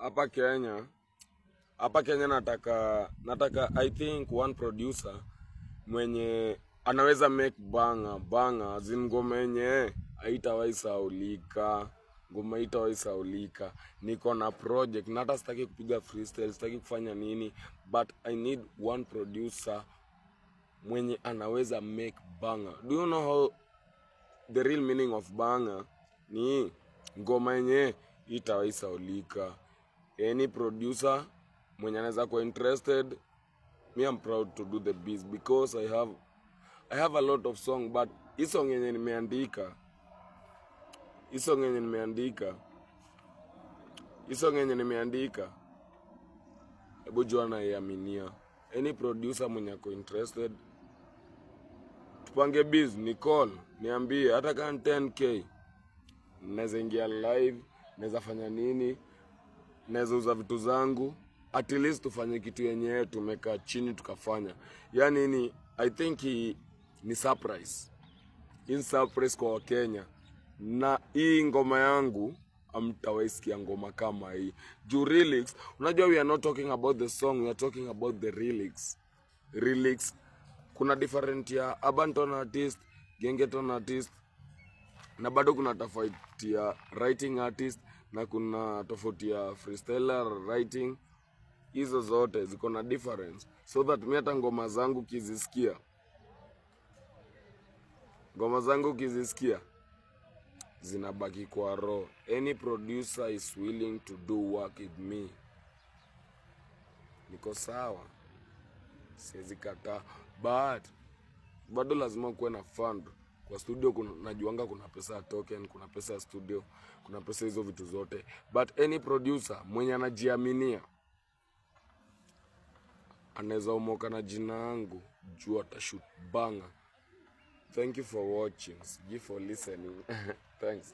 Hapa Kenya nataka, I think, one producer mwenye anaweza make banger banger zin ngoma yenye haitawahi saulika, ngoma haitawahi saulika. Niko na project na hata sitaki kupiga freestyle, sitaki kufanya nini, but I need one producer mwenye anaweza make banger. Do you know how the real meaning of banger ni ngoma yenye itawahi saulika? Any producer mwenye anaweza kuwa interested, me, I'm proud to do the biz because I have a lot of song, but hii song yenye nimeandika, hii song yenye nimeandika, hii song yenye nimeandika, hebu jua naiaminia. Any producer mwenye ako interested, tupange biz, ni call, niambie, hata kama ni 10K, naweza ingia live, naweza fanya nini, naweza uza vitu zangu, at least tufanye kitu yenyewe tumekaa chini tukafanya. Yani ni, I think ni surprise, hii ni surprise kwa Wakenya. Na hii ngoma yangu, hamtawaisikia ngoma kama hii juu lyrics, unajua, we are not talking about the song, we are talking about the lyrics. Lyrics, kuna different ya urban artist, gengeton artist, na bado kuna tofauti ya writing artist na kuna tofauti ya freestyler writing. Hizo zote ziko na difference, so that mi hata ngoma zangu kizisikia, ngoma zangu kizisikia zinabaki kwa roho. Any producer is willing to do work with me, niko sawa, siwezi kataa, but bado lazima kuwe na fund kwa studio. Kuna, najuanga kuna pesa ya token, kuna pesa ya studio, kuna pesa hizo vitu zote, but any producer mwenye anajiaminia anaweza omoka na jina yangu juu atashoot banger. Thank you for watching, sijui for listening. Thanks.